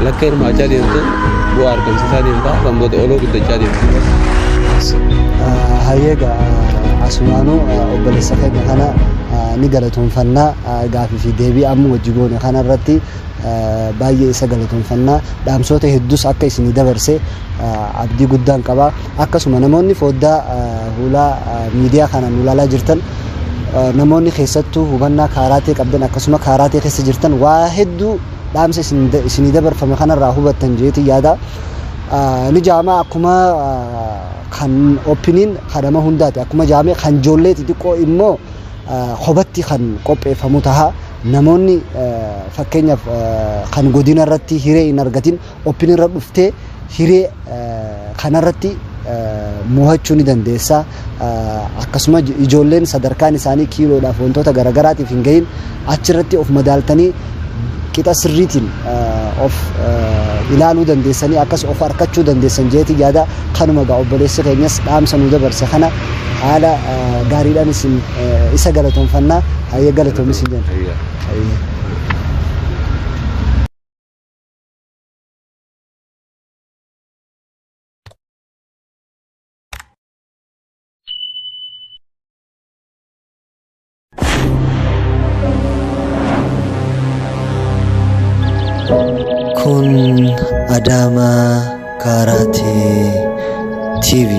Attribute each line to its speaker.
Speaker 1: Akka hirmaachaa deemtu bu'aa argamsiisaa deemta, kan booda oloo guddachaa deemta.
Speaker 2: Hayyeega, asumaanuu obboleessa keenya kana ni galatoonfannaa. Gaafii fi deebii amma wajji goone kana irratti baay'ee isa galatoonfannaa. Dhaamsoota hedduus akka isinii dabarse abdii guddaan qaba. Akkasuma namoonni foddaa fuulaa miidiyaa kanaan nu ilaalaa jirtan, namoonni keessattuu hubannaa kaaraatee qabdan, akkasuma kaaraatee keessa jirtan, waa hedduu dhaamsa isinii dabarfame kanarraa hubattan jeetii yaada. Ni jaama akkuma kan opiniin kadhama hundaati akkuma jaame, kan ijoollee xixiqqoo immoo kophatti kan qopheeffamu taha. Namoonni fakkeenyaaf kan godina irratti hiree hin argatin open irra dhuftee hiree kanarratti mo'achuu ni dandeessa. Akkasuma ijoolleen sadarkaan isaanii kiiloodhaaf wantoota garaagaraatiif hin gahin achirratti of madaaltanii qixa sirriitiin of ilaaluu dandeessanii akkas of harkachuu dandeessan jeeti yaada. Kanuma gaa obboleessi keenyas dhaamsa nu dabarse kana haala gaariidhaan isin isa galatoonfannaa. Hayyee, galatoomis hin jenna. Hayyee.
Speaker 3: Kun Adaamaa Kaaraatee TV.